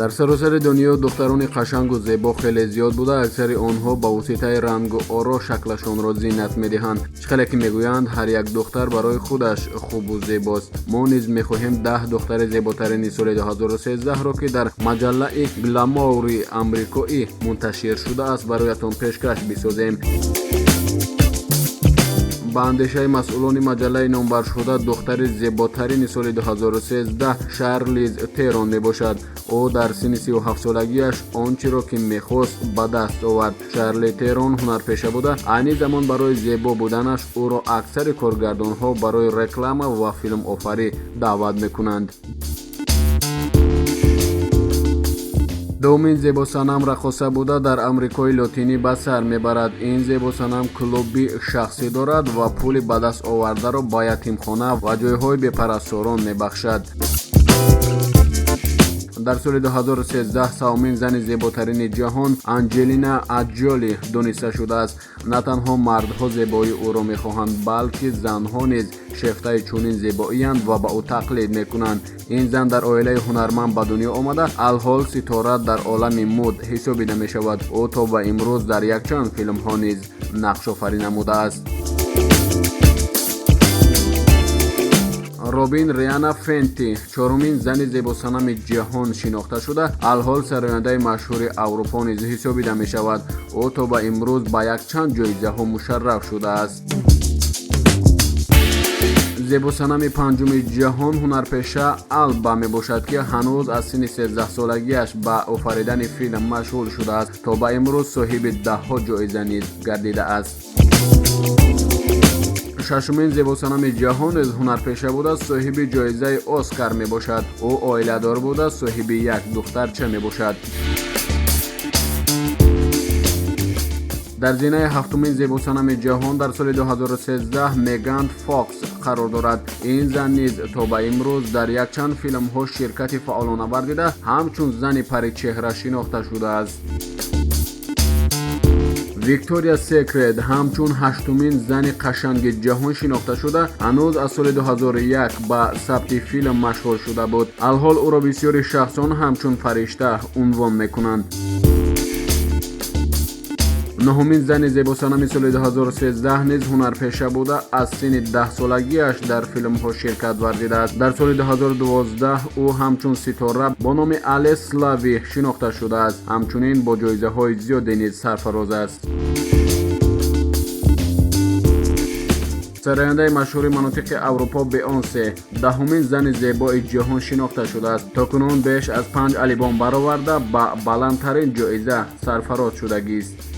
Дар саросари дунё духтарони қашангу зебо хеле зиёд буда, аксари онҳо ба воситаи рангу оро шаклашонро зинат медиҳанд. Чӣ хеле ки мегӯянд, ҳар як духтар барои худаш хубу зебост. Мо низ мехоҳем 10 духтари зеботарини соли 2013-ро, ки дар маҷаллаи Гламаури амрикоӣ мунташир шудааст, бароятон пешкаш бисозем. Ба андешаи масъулони маҷаллаи номбаршуда, духтари зеботарини соли 2013 Шарлиз Терон мебошад. Ӯ дар синни 37-солагиаш он чиро ки мехост, ба даст овард. Шарли Терон ҳунарпеша буда, айни замон барои зебо буданаш ӯро аксари коргардонҳо барои реклама ва филмофарӣ даъват мекунанд. Дуввумин зебосанам раққоса буда, дар Амрикои Лотинӣ ба сар мебарад. Ин зебосанам клуби шахсӣ дорад ва пули ба даст овардаро ба ятимхона ва ҷойҳои бепарасторон мебахшад. Дар соли 2013 сеюмин зани зеботарини ҷаҳон Анҷелина Аҷоли дониста шудааст. На танҳо мардҳо зебоии ӯро мехоҳанд, балки занҳо низ шефтаи чунин зебоиянд ва ба ӯ тақлид мекунанд. Ин зан дар оилаи ҳунарманд ба дунё омада, алҳол ситора дар олами муд ҳисобида мешавад. Ӯ то ба имрӯз дар якчанд филмҳо низ нақшофарӣ намудааст. Робин Риана Фенти чорумин зани зебосанами ҷаҳон шинохта шуда, алҳол сарояндаи машҳури Аврупо низ ҳисобида мешавад. Ӯ то ба имрӯз ба якчанд ҷоизаҳо мушарраф шудааст. Зебосанами панҷуми ҷаҳон ҳунарпеша Алба мебошад, ки ҳанӯз аз синни 13-солагиаш ба офаридани филм машғул шудааст. То ба имрӯз соҳиби даҳҳо ҷоиза низ гардидааст. Шашумин зебосанами ҷаҳон низ ҳунарпеша буда, соҳиби ҷоизаи Оскар мебошад. Ӯ оиладор буда, соҳиби як духтарча мебошад. Дар зинаи ҳафтумин зебосанами ҷаҳон дар соли 2013 Меган Фокс қарор дорад. Ин зан низ то ба имрӯз дар якчанд филмҳо ширкати фаъолона варзида, ҳамчун зани паричеҳра шинохта шудааст. Виктория Секрет ҳамчун ҳаштумин зани қашанги ҷаҳон шинохта шуда, ҳанӯз аз соли 2001 ба сабти филм машғул шуда буд. Алҳол ӯро бисёри шахсон ҳамчун фаришта унвон мекунанд. Нуҳумин зани зебосанами соли 2013 низ ҳунарпеша буда, аз синни 10-солагиаш дар филмҳо ширкат варзидааст. Дар соли 2012 ӯ ҳамчун ситора бо номи Алес Лави шинохта шудааст. Ҳамчунин бо ҷоизаҳои зиёде низ сарфароз аст. Сарояндаи машҳури манотиқи Аврупо Беонсе даҳумин зани зебои ҷаҳон шинохта шудааст. То кунун беш аз 5 албом бароварда, ба баландтарин ҷоиза сарфароз шудагист.